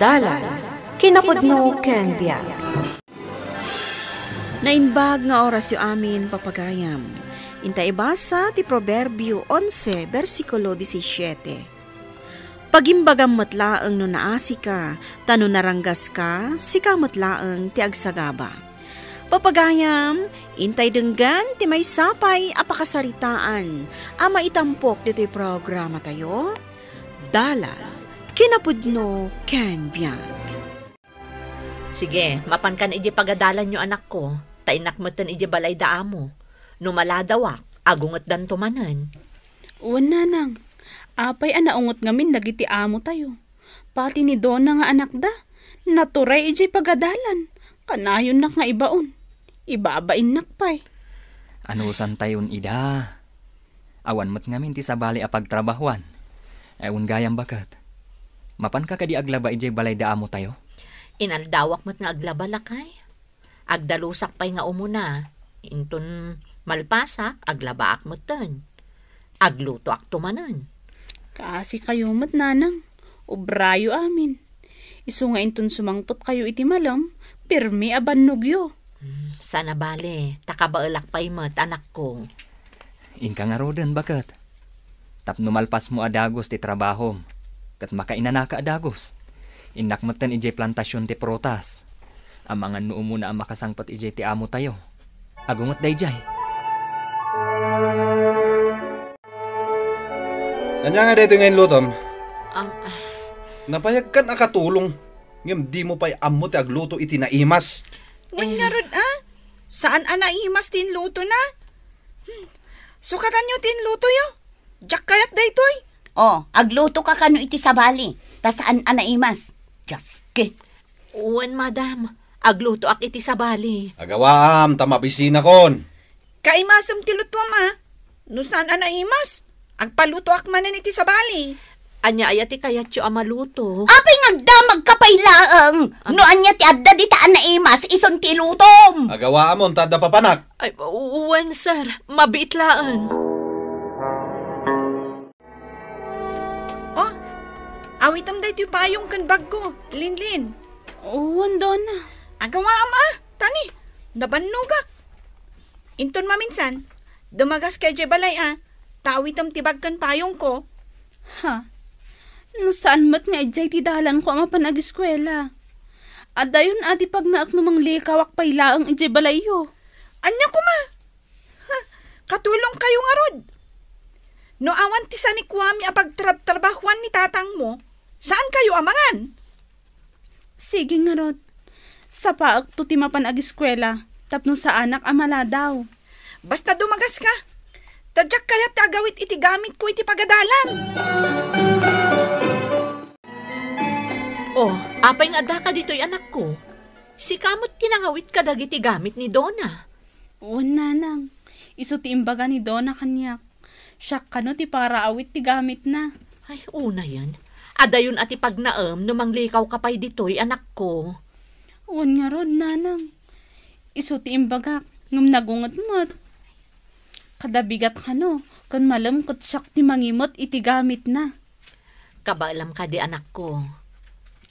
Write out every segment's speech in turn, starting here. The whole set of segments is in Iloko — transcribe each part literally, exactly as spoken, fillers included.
Dalan, kinapudno ken biag. Naimbag nga orasyo amin, papagayam. Inta ibasa ti Proverbio onse, bersikulo disisiete. Pagimbagam met laeng no naasika, ta no naranggaska, sika met laeng ti agsagaba. Papagayam, intay denggen ti maysa pay a pakasaritaan a maitampok ditoy programatayo, Dalan, Kinapudno ken Biag. Sige, mapankan idiay pagadalanyo, anakko, ta innak metten idiay balay da amo. No maladawak, agungetdanto manen. Wen, nanang, apay a naunget ngamin dagiti amotayo? Pati ni Dona nga anakda, naturay idiay pagadalan. Kanayonnak nga ibaon. Ibabainnak pay. Anusantayon ida? Awan met ngamin ti sabali a pagtrabahuan. Awan gayam baket. Mapanka kadi aglaba idiay balay da amotayo? Inaldawak met nga aglaba, lakay. Agdalusak pay nga umuna. Inton malpasak, aglabaak metten. Aglutoakto manen. Kaasi kayo met, nanang. Obrayo amin. Isu nga inton sumangpetkayo iti malem, pirmi a bannogyo. Hmm, sana bale, ta kabaelak pay met, anakko. Inka ngaruden, baket. Tapno malpasmo a dagus ti trabahom, ket makainanaka a dagus. Innak metten idiay plantasion ti prutas. Amangan no umuna a makasangpet idiay ti amotayo. Agunget daydiay. Ania nga daytoy nga inlutom? Ah, ah. Nabayagkan a katulong, ngem dimo pay ammo ti agluto iti naimas. Wen ngarud, a? Saan a naimas ti inlutona? Hmm. Sukatanyo ti inlutoyo. Diak kayat daytoy. O, aglutoka kano iti sabali, ta saan a naimas. Dios, ke. Wen, madam. Aglutoak iti sabali. Agawaam, ta mabisinakon. Kaimasem ti lutuam, a. No saan a naimas, agpalutoak manen iti sabali. Ania aya ti kayatyo a maluto? Apay nga agdamagka pay laeng? Ah. No ania ti adda dita a naimas, isun ti ilutom. Agawaamon, ta adda papanak. Ay, u-, wen, sir. Mabiit laeng. O, awitem daytoy payong ken bagko, Linlin. Wen, Dona. Agawaam, a, tani, nabannogak. Inton maminsan, dumagaska idiay balay, a, ta awitem ti bag ken payongko. Ha? No saan met nga idiay ti dalanko a mapan agiskuela. Adayon a ti pagnaek no manglikawak pay laeng idiay balayyo. Ania koma? Ha, katulongkayo ngarud. No awan ti sanikuami a pagtrabtrabahuan ni tatangmo, saankayo a mangan? Sige ngarud. Sapaekto ti mapan agiskuela tapno saanak a maladaw. Basta dumagaska. Ta diak kayat ti agawid iti gamitko iti pagadalan. O, apay nga addaka ditoy, anakko? Sika met ti nangawit kadagiti gamit ni Dona. Wen, nanang. Isu ti imbaga ni Dona kaniak. Siak kano ti paraawit ti gamitna. Ay, unayen. Adayon a ti pagnaem no manglikawka pay ditoy, anakko. Wen ngarud, nanang. Isu ti imbagak, ngem nagunget met. Kadabigat kano, ken malem ket siak ti mangimet iti gamitna. Kabaelam kadi, anakko.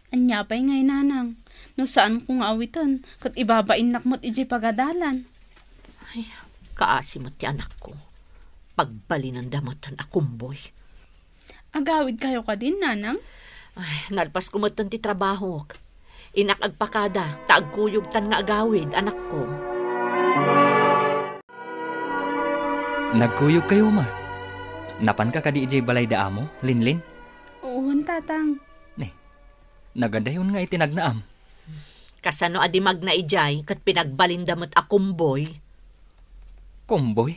Ania pay ngay, nanang, no saanko nga awiten, ket ibabainnak met idiay pagadalan. Ay, kaasi met ti anakko. Pagbalinanda metten a kumboy. Agawidkayo kadin, nanang? Ay, nalpasko metten ti trabahok. Innak agpakada, ta agkuyogtan nga agawid, anakko. Nagkuyogkayo met? Napanka kadi idiay balay da amo, Linlin? Wen, tatang. Ni, nagadayon nga iti nagnaam. Kasano a di magna idiay ket pinagbalinda met a kumboy? Kumboy?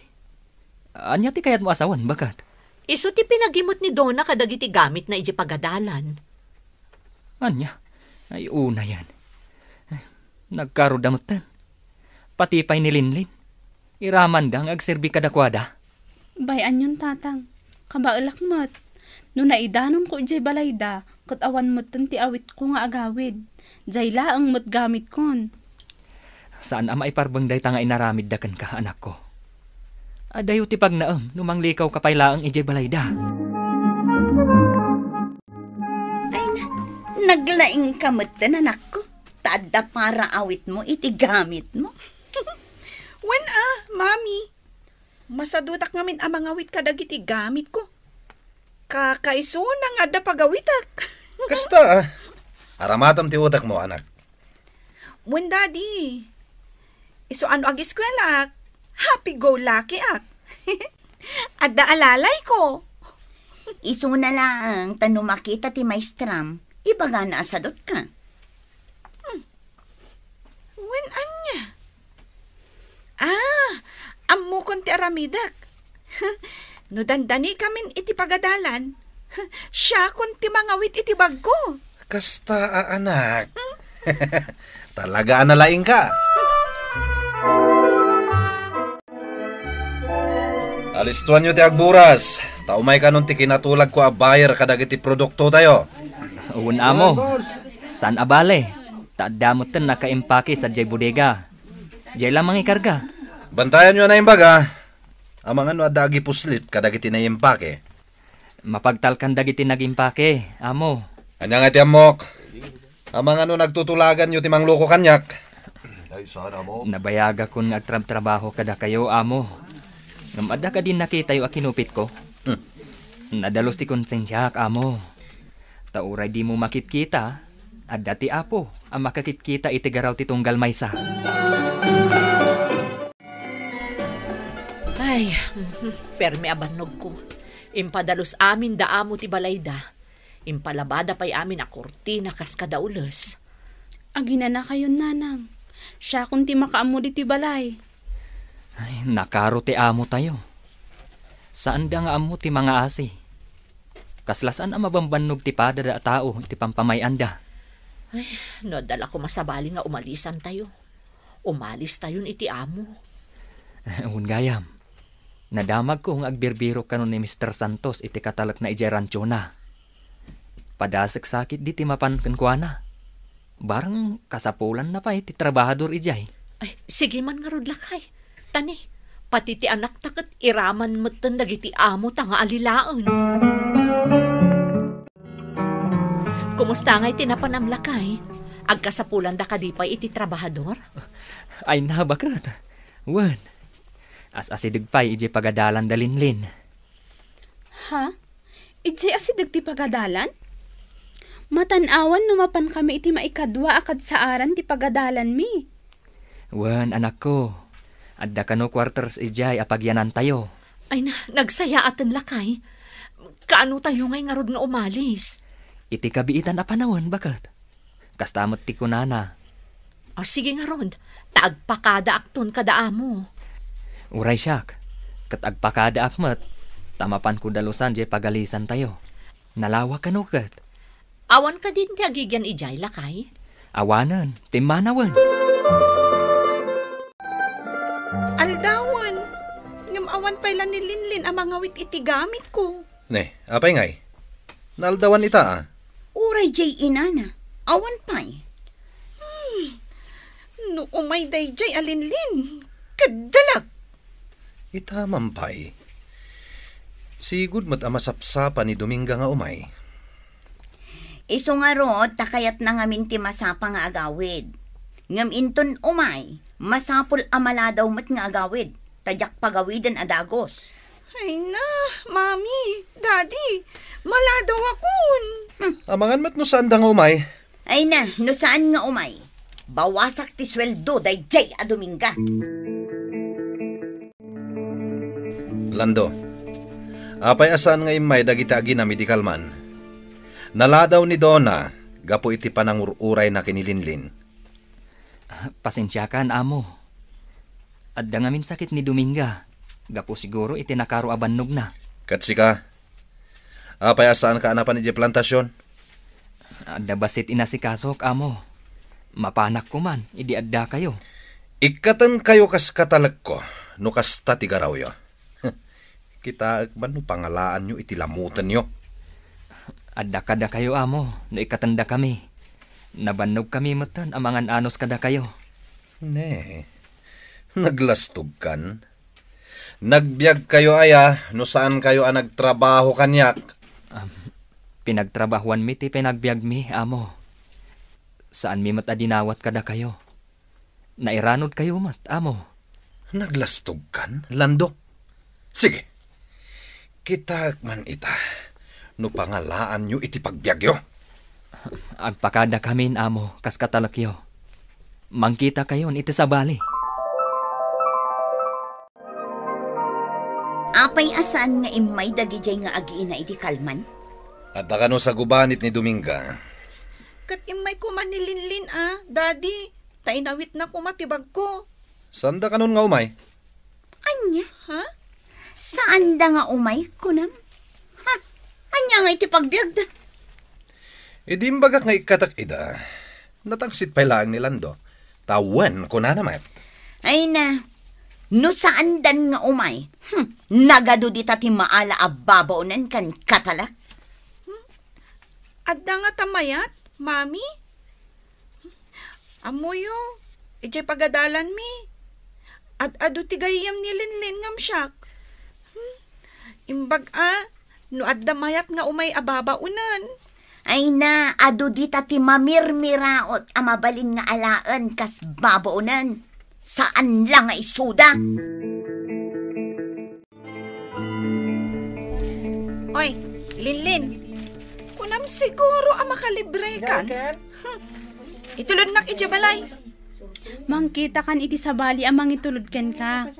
Ania ti kayatmo a sawen, baket? Isu ti pinagimet ni Dona kadagiti gamitna idiay pagadalan. Ania? Ay, unayen. Nagkarudda metten. Pati pay ni Linlin. Iramanda nga agserbi kadakuada. Bay-anyon, tatang. Kabaelak met. No naidanonko idiay balayda, ket awan metten ti awitko nga agawid. Diay laeng met gamitkon. Saan a maiparbeng dayta nga inaramidda kenka, anakko. Adayo ti pagnaem no manglikawka pay laeng idiay balayda. Ay, na-, Naglaingka metten, anakko, ta adda para awitmo iti gamitmo. Wen a, Mami. Masadutak ngamin a mangawit kadagiti gamitko. Kakaisuna nga adda pagawitak. Kasta, ah. Aramatam ti utekmo, anak. Wen, Daddy. Isu a no agiskuelak, happy-go-lucky-ak. Adda alalayko. Isuna laeng ta no makita ti maestram, ibagana a sadutka. Hmm. Wen ania? Ah, ammokon ti aramidek. No dandanikamin iti pagadalan, siakon ti mangawit iti bagko. Kasta a anak. Talaga a nalaingka. Alistuanyo ti agburas, ta umay kanon ti kinatulagko a buyer kadagiti produktotayo. Wen, amo. Saan a bale, ta adda metten nakaimpake sadiay bodega. Diay la mangikarga. Bantayanyo a naimbag, a. Amangan no adda agipuslit kadagiti naimpake. Mapagtalkan dagiti nagimpake, amo. Ania nga ti ammok? Amangan no nagtutulaganyo ti mangluko kaniak? Nabayagakon nga agtrabtrabaho kadakayo, amo. Ngem adda kadi nakitayo a kinupitko? Hmm. Nadalus ti konsensiak, amo. Ta uray dimo makitkita, adda ti Apo a makakitkita iti garaw ti tunggal maysa. Ay, mhm, permi a bannogko. Impadalus amin da amo ti balayda. Impalabada pay amin a kurtina kas kada ules. Aginanakayon, nanang. Siakon ti makaammo ditoy balay. Ay, nakaro ti amo tayo. Saanda nga ammo ti mangaasi. Kasla saan a mabambannog ti pada da a tao iti pampamay-anda. Ay, no adda la koma sabali nga umalisan tayo. Umalis tayon iti amo. Wen gayam. Nadamagko nga agbirbirok kano ni Mister Santos iti katalekna idiay ranchona. Padasek sakit di ti mapan kenkuana. Bareng kasapulanna pay ti trabahador idiay. Ay, sige man ngarud, lakay. Tani, pati ti anakta ket iraman metten dagiti amo ta nga alilaen. Kumusta ngay ti napanam, lakay? Agkasapulanda kadi pay iti trabahador? Ay, nabaket. Wen, as-asideg pay idiay pagadalan da Linlin. Ha? Idiay asideg ti pagadalan? Matan-awan no mapan kami iti maikadua a kadsaaran ti pagadalanmi. Wen, anakko, adda kano quarters idiay a pagyanantayo. Ay na, nagsayaaten, lakay. Kaano tayo ngay ngarud nga umalis? Iti kabiitan a panawen, baket. Kasta met ti kunana. Ah, sige ngarud, ta agpakadaakton kada amo. Uray siak, ket agpakadaak met, ta mapanko dalusan diay pagalisantayo. Nalawa kano ket? Awan kadin ti agigian idiay, lakay? Awanen, timmanawen. Aldawen, ngem awan pay la ni Linlin a mangawit iti gamitko. Ne, apay ngay? Naaldawan ita, a? Uray jay inana, awan pay. Hmm, no umay dayjay a Linlin, kaddalag. Ita man pay. Sigud met a masapsapa ni Dominga nga umay. Isu ngarud, ta kayatna ngamin ti masapa nga agawid. Ngem inton umay, masapul a maladaw met nga agawid, ta diak pagawiden a dagus. Ay na, Mami, Daddy, maladawakon. Hmm. Amangan met no saanda nga umay. Ay na, no saan nga umay. Bawasak ti sueldo dayjay a Dominga. Lando, apay a saan nga immay dagiti agina-medical man? Naladaw ni Donna gapu iti panangur-urayna ken ni Linlin. Ah, pasensiakan, amo. Adda ngamin sakit ni Dominga, gapu siguro iti nakaro a bannogna. Ket sika, apay a saanka a napan idiay plantasion? Adda bassit inasikasok, amo. Mapanak koman idi addakayo. Ikkatenkayo kas katalekko no kasta ti garawyo. Kitaek man no pangalaanyo iti lamutenyo. Adda kadakayo, amo, no ikkatendakami. Nabannogkami metten a mangan-anos kadakayo. Ne, naglastogkan? Nagbiagkayo aya no saankayo a nagtrabaho kaniak? Am, Pinagtrabahuanmi ti panagbiagmi, amo. Saanmi met a dinawat kadakayo. Nairanodkayo met, amo. Naglastogkan, Lando? Sige. Kitaek man ita no pangalaanyo iti pagbiagyo. Agpakadakamin, amo, kas katalekyo. Mangkitakayon iti sabali. Apay a saan nga immay dagidiay nga agiina iti kalman? Adda kano sa gubanit ni Dominga? Ket immay koma ni Linlin a, Daddy, ta inawitna koma ti bagko. Saanda kanon nga umay? Ania? Ha? Saanda nga umay, kunam? Ha? Ania nga iti pagbiagda? Idi imbagak nga ikkatak ida, natangsit pay laeng ni Lando. Ta wen, kunana met. Ay na, no saandan nga umay, hmm, nagadu dita ti maala a babaonen ken katalek. Hmm? Adda ngata mayat, Mami? Ammoyo, idiay pagadalanmi, ad-adu ti gayyem ni Linlin ngem siak. Hmm? Imbag a, no adda mayat nga umay a babaonen. Ay na, adu dita ti mamirmiraot a mabalin nga alaen kas babaonen. Saan la nga isuda. Oy, Linlin, kunam siguro a makalibrekan. Ken? Hmm. Itulodnak idiay balay. Mangkitakan iti sabali a mangitulod kenka.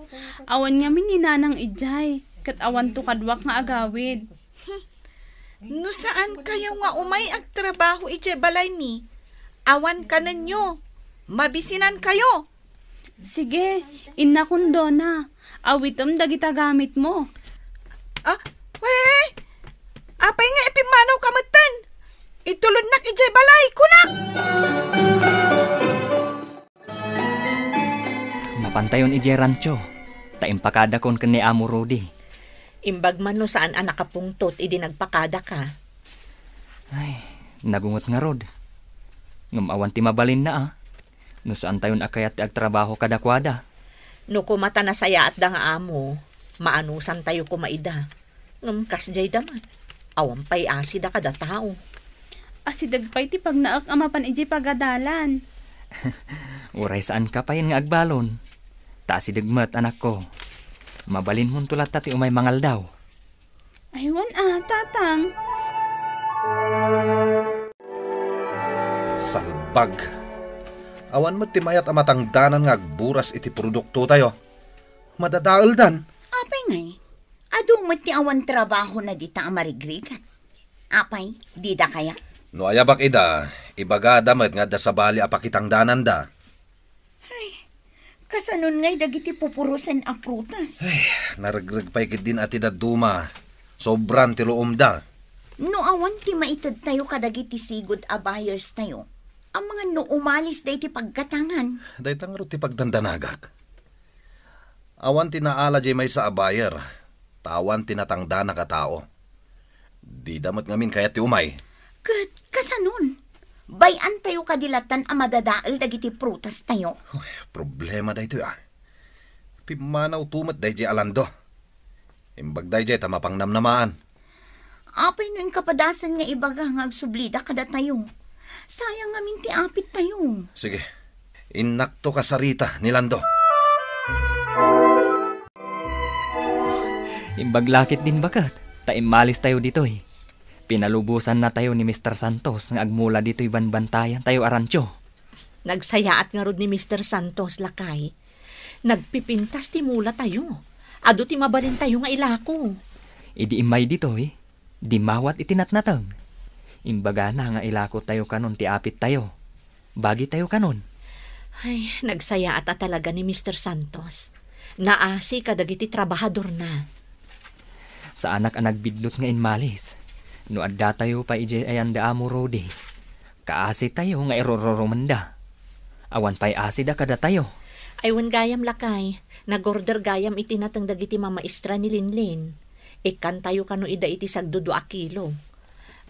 Awan ngamin ni Nanang idiay, ket awanto kaduak nga agawid. Hmm. No saankayo nga umay agtrabaho idiay balaymi, awan kanenyo. Mabisinankayo. Sige, innakon, Dona. Awitem dagita gamitmo. Ah, we! Apay nga ipimmanawka metten? Itulodnak idiay balay, kunak! Mapantayon idiay rancho, ta impakadakon ken ni Amo Rudy. Imbag man no saan a nakapungtot idi nagpakadaka. Ay, nagunget ngarud. Ngem awan ti mabalinna, a. No saantayon a kayat ti agtrabaho kadakuada. No koma ta nasayaatda nga amo, maanusantayo koma ida. Ngem kasdiayda met, awan pay asida kada tao. Asideg pay ti pagnaek a mapan idiay pagadalan. Uray saanka payen nga agbalon. Ta asideg met, anakko. Mabalinmonto latta ti umay mangaldaw. Aywan a, Tatang. Salbag. Awan met ti mayat a matangdanan nga agburas iti produktotayo. Madadaeldan. Apay ngay? Adu met ti awan trabahona dita a marigrigat. Apay, dida kayat? No ayabak ida, ibagada met nga adda sabali a pakitangdananda. Ay, kasanon ngay dagiti pupurosen a prutas? Ay, naregreg pay ketdin a ti dadduma. Sobran ti luomda. No awan ti maitedtayo kadagiti sigud a buyerstayo, amangan no umalisda iti paggatangan. Dayta ngarud ti pagdandanagak. Awan ti naala diay maysa a buyer, ta awan ti natangdanak a tao. Dida met ngamin kayat ti umay. Ket kasanon? Bay-antayo kadi lattan a madadael dagiti prutastayo? Uy, problema daytoy, a. Pimmanawto met daydiay a Lando. Imbag daydiay ta mapangnamnamaan. Apay no inkapadasan nga ibaga nga agsublida kadatayo? Sayang ngamin ti apittayo. Sige, innakto kasarita ni Lando. Imbag la ketdin baket, ta immalistayo ditoy. Pinalubosannatayo ni Mister Santos nga agmula ditoy banbantayantayo a rancho. Nagsayaat ngarud ni Mister Santos, lakay. Nagpipintas ti mulatayo. Adu ti mabalintayo nga ilako. Idi immay ditoy, dimmawat iti natnateng. Imbagana nga ilakotayo kanon ti apittayo. Bagitayo kanon. Ay, nagsayaat a talaga ni Mister Santos. Naasi kadagiti trabahadorna. Saanak a nagbidlot nga immalis. No addatayo pay idiay ayan da amo Rudy, kaasitayo nga irururumenda. Awan pay asida kadatayo. Ay, wen gayam, lakay. Nag-order gayam iti nateng dagiti mamaestra ni Linlin. Ikkantayo kano ida iti sagdudua a kilo.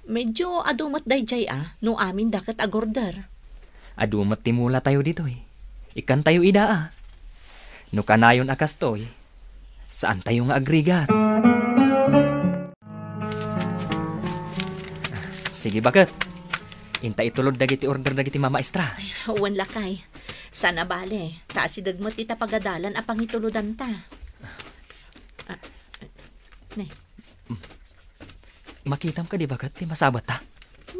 Medyo adu met daydiay a, no aminda ket agorder. Adu met ti mulatayo ditoy. Ikkantayo ida a. No kanayon a kastoy, saantayo nga agrigat. Sige, baket. Inta itulod dagiti order dagiti mamaestra. Wen, lakay. Saan a bale, ta asideg met ita pagadalan a pangitulodanta. Ah, ne. Makitam kadi, baket, ti masabatta?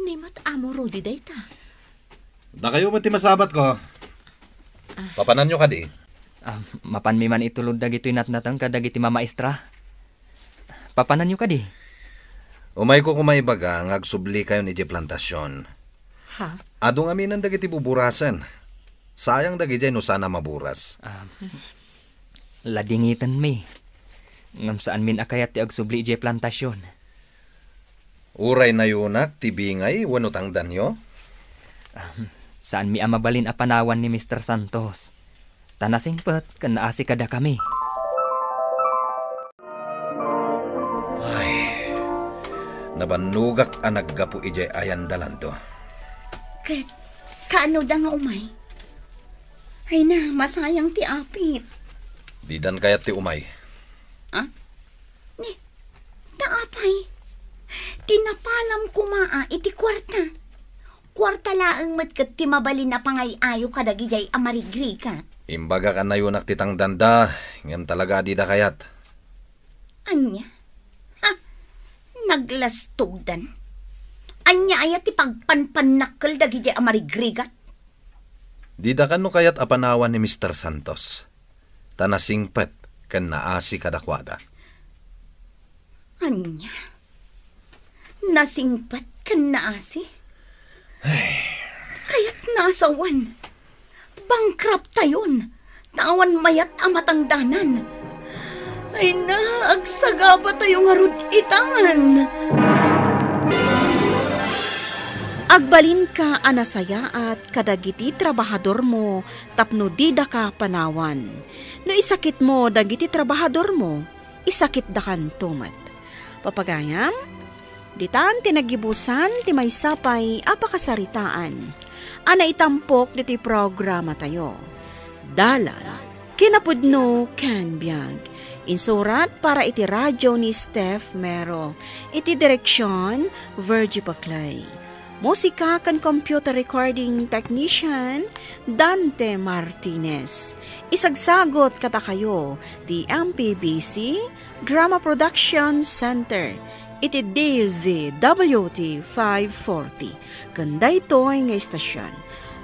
Ni met amo, Rudy, dayta. Dakayo met ti masabatko. Ah. Papananyo kadi? Ah, mapanmi man itulod dagitoy natnateng kadagiti mamaestra. Papananyo kadi? Umayko koma ibaga nga agsublikayon idiay plantasion. Ha? Adu ngamin dagiti buburasen. Sayang dagidiay no saan a maburas. Ah, ladingitenmi. Ngem saanmin a kayat ti agsubli idiay plantasion. Uray nayonak ti bingay wenno tangdanyo? Ah, saanmi a mabalin a panawan ni Mister Santos. Ta nasingpet ken naasi kadakami. Ay, nabannogak a naggapu idiay ayan dalanto. Ket kaanoda nga umay? Ay na, masayang ti apit. Didan kayat ti umay. Ah? Ni, ta apay? Ti napalam koma a iti kuarta. Kuarta laeng met ket ti mabalin a pangay-ayo kadagidiay a marigrigat. Imbagak a nayonak ti tangdanda, ngem talaga a dida kayat. Ania? Ha? Naglastogdan? Ania aya ti pagpanpannakkel dagidiay a marigrigat? Dida kano kayat a panawan ni Mister Santos, ta nasingpet ken naasi kadakuada. Ania? Nasingpet ken naasi? Ay. Kayat nasawen. Bankrupt tayon. Ta awan mayat a matangdanan. Ay na, agsagabatayo ngarud itan. Agbalinka a nasayaat kadagiti trabahadormo tapno didaka panawan. No isakitmo dagiti trabahadormo, isakitdakanto met. Papagayam, ditan ti nagibusan ti maysa pay a pakasaritaan a naitampok ditoy programatayo. Dalan, kinapudno ken biag. Insurat para iti radio ni Steph Mero. Iti direksion, Virgie Paclay. Musika ken computer recording technician, Dante Martinez. Isagsagot kadakayo ti M P B C Drama Production Center iti D Z W T five forty. Ken daytoy nga istasion,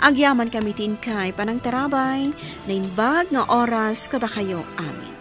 agyamankami ti inkay panangtarabay, naimbag nga oras kadakayo amin.